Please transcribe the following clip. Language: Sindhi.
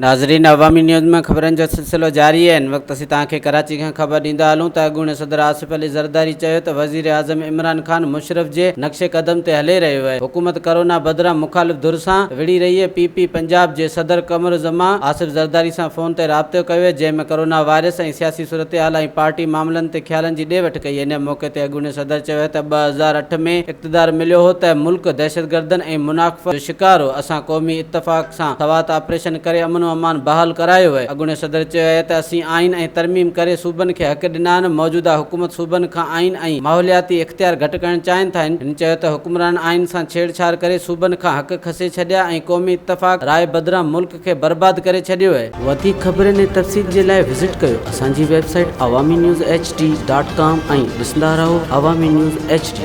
ناظرين عوامي نيوز ۾ خبرن جو سلسلو جاري آهي هن وقت اسين توهان کي ڪراچي کان خبر ڏيندا هلون ته اڳوڻي صدر آصف علي زرداري چيو ته وزيراعظم عمران خان مشرف جي نقش قدم تي هلي رهيو آهي حڪومت ڪرونا بدران مخالف ڌر سان وڙهي رهي آهي پي پي پنجاب جي صدر قمر الزمان آصف زرداري سان فون تي رابطو ڪيو آهي جنهن ۾ ڪرونا وائرس ۽ سياسي صورتحال ۽ پارٽي معاملن تي خيالن جي ڏي وٺ ڪئي ان موقعي تي اڳوڻي صدر چيو ته 2008 ۾ اقتدار مليو هو ته ملڪ دهشتگردن ۽ منافقن جو شڪار هو اسان قومي اتفاق سان سوات آپريشن ڪري امن و امان بحال ڪرايو ويو. اڳوڻي صدر چيو آهي ته اسين آئين ۽ ترميم ڪري صوبن کي حق ڏنا آهن، موجوده حڪومت صوبن کان آئين ۽ ماحولياتي اختيار گهٽ ڪرڻ چاهين ٿا. هن چيو ته حڪمرانن آئين سان ڇيڙ ڇاڙ ڪري صوبن کان حق کسي ڇڏيا ۽ قومي اتفاق راء بدران ملڪ کي برباد ڪري ڇڏيو آهي. وڌيڪ خبرن ۽ تفصيل جي لاء وزٽ ڪيو اسان جي website Awami news H D dot com ۽ ڏسندا رهو عوامي نيوز ايڇ ڊي.